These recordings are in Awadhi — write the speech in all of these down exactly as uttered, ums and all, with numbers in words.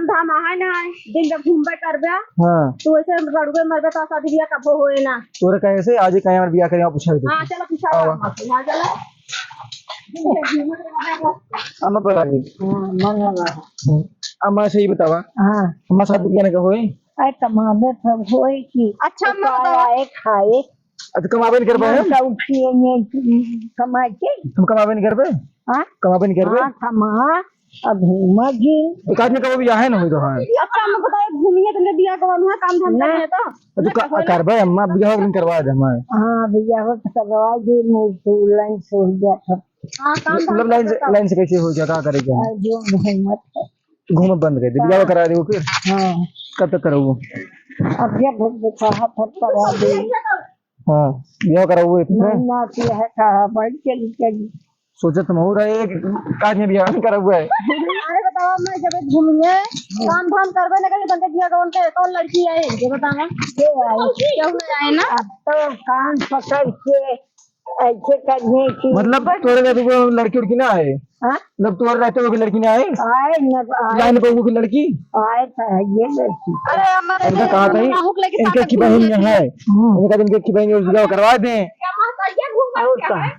धाम आहे ना, दिन भर घूमबे करबे। हाँ। तू ऐसे रड़ुए मरबे तो शादी बियाह कबो होए ना। तोरे कहे से आज ही कहीं हमारे बियाह करें, पूछा दे। हाँ, चलो पूछा आवा। अम्मा से। हाँ, चलो। अम्मा पर आ गई। हाँ, मन लगा। अम्मा से ही बतावा। हाँ। अम्मा शादी बियाह ना होए? अरे कमाबे सब होए की। अच्छा, अम्मा तो बतावा। आए खाए। अब तो कमाबे नहीं करबे हम? तो उठिए ये कमाए के। हम कमाबे नहीं करबे? हाँ? कमाबे नहीं करबे? हाँ, कमा। अब घूमा जी। एक आदमी कमाबे बियाह है ना होई तो, हाँ। अच्छा, हम बताए घूमिए तो बियाह करवा लूँगा, काम धाम नहीं। करिए तो। तो का-, करबे अम्मा, बियाह नहीं करवा दे हमारे। हाँ, बियाह तो करवा दे, मुझे तो लाइन से हो गया था। हाँ, काम धाम मतलब लाइन से, करके लाइन से कैसे हो गया, का करेगा? आ, जो घूमत है। घूमब बंद कर दे, बियाह करा दे वो फिर। हाँ। कब तक करबो? अब जब कहा तब करवा दे। हाँ, बियाह करा हुए फिर। नहीं, ना किया है, कहा, बैठ के निकल। सोचत हम हो रहे हैं कि काज में बियाह करा हुआ है। अरे बताओ, मैं जब घूमिए, काम धाम करबे न करी, बंदे बियाह कौन के, कौन लड़की है, ये बतावा। के आई? केहू नहीं आए ना? अब तो कान पकड़ के ऐसे करने की। मतलब, तोरे रहते हुए लड़की उड़की ना आए? हाँ? मतलब, तोरे रहते हुए भी लड़की ना आए? आए न, आए। लाइन पे हुई लड़की? आए तो है ये लड़की। अरे, हमारे इनका कहा था ही, हुक लेके इनके साथ की बहन घूमिए यहाँ है। हम्म। इनका इनके की बहन, बियाह करवा दे। और क्या?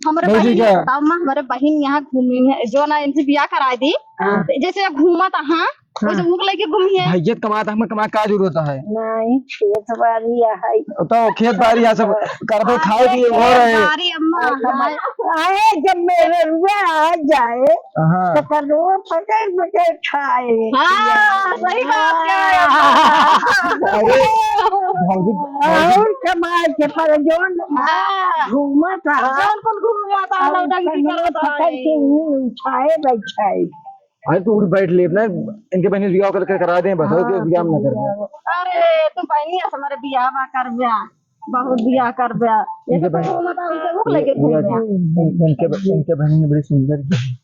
हमारे नहीं जी, बहिन, क्या? बताओ माँ, हमारे बहिन यहाँ घूमी है, जो ना इनसे बियाह कराए दी। हाँ। जैसे अब घूमा था, हाँ, हाँ। वैसे मुख लेके घूमी है। भैया कमाता, हमें कमा का जरूरत है? नहीं, खेत बारी है। तो खेत बारी है सब, करबे खाए पिए हो रहे। बारी अम्मा, हाँ। आए, जब मेरे रुआ आ जाए, हाँ। तो करो पकड़ पकड़ खाए। हाँ, सही बात है। अरे, भौजी, भौजी। और कमाए के पर जोन हाँ। घूमत है। जोन कुल घूमत है, और लौटंगी कनो करत है। पकड़ के यूं उठाए बैठाए। अरे, तू उठ बैठ ले, अपना इनके बहन बियाह करके करा दे, बस, और हाँ, बियाह ना कर दे। अरे, तू बहनी है, हमारे बियाह बा कर ब्याह, बहुत बियाह कर ब्याह। ये इनके तो बहन घूमत है, उनके मुख लेके घूम इनके, रहा। इनके, इनके बहन बड़ी सुंदर है।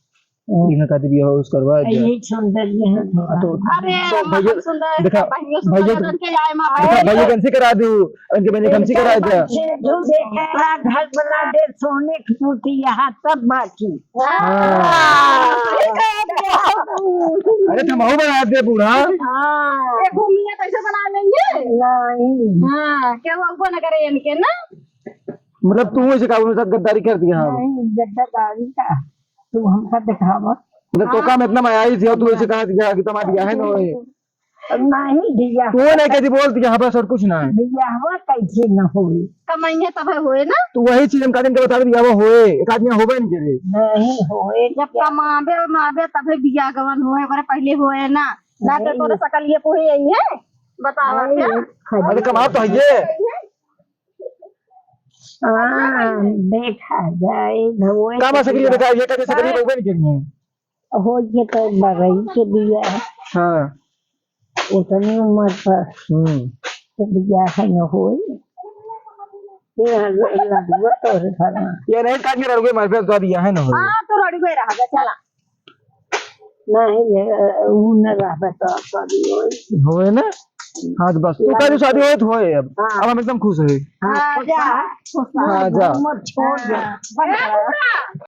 इन्हें कहते बियाह उस करवा दे। यही सुंदर ये है। हाँ, तो, अरे, तो अम्मा, भैया, हम सुंदर देखा, बहिनियों सुंदर भैया, बन के आए, माँ। देखा, भैया कैसे करा दू, उनके बहन कैसे करा दे। जो देखा, घर बना दे, सोने की मूर्ति यहाँ सब बाकी। हाँ। हाँ। अरे, तो हमहू बना दे बूढ़ा। हाँ। ये भूमिया कैसे बना लेंगे? नहीं। हाँ, क्या वो ऊपर न करे इनके ना? मतलब, तू ऐसे का, उनके साथ गद्दारी कर दिया? हाँ। नहीं, गद्दारी का। तू हमका दिखावा। मतलब, तो हाँ। काम इतना में आई थी और तू ऐसे कहा दिया कि तुम्हारा बियाह है ना होए। नहीं दिया। तू नहीं कहती, बोल दिया, हाँ, बस और कुछ ना है। बियाहवा कैसे न होई? कमाइए तब होए ना। तू वही चीज हम कहते हैं, बता दे, बियाहवा होए, एक आदमी होबे नहीं करे। नहीं होए। जब कमाबे उमाबे तबे बियाह गवन होए, ओकरे पहले होए ना। ना तो नहीं। तोरे सकलिए पुहे यही है, बतावा अरे, क्या? अरे, कमा तो है ये। हाँ, देखा जाए, धोए का के मसकरी बिया। देखा, ये का जैसे करीब हाँ। होबे नहीं करिए। हो, ये तो बगई के बिया है। हाँ। उतनी उम्र पर हम्म। तो बिया है न होई। ये लड़ुआ तो है घर में। ये नहीं काट के लड़ुए मार पे तो बिया है न होई। हाँ, तो लड़ुए रह गया, चला। नहीं, ये, ऊ न रहबे तो शादी होई। होए ना? हाँ, तो बस, तू का जो शादी होए तो होए अब। हाँ। अब हम एकदम खुश है। हाँ, हाँ, खुश जा। रहा, खुश रहा। हाँ, जा। मत छोड़ दे। हाँ।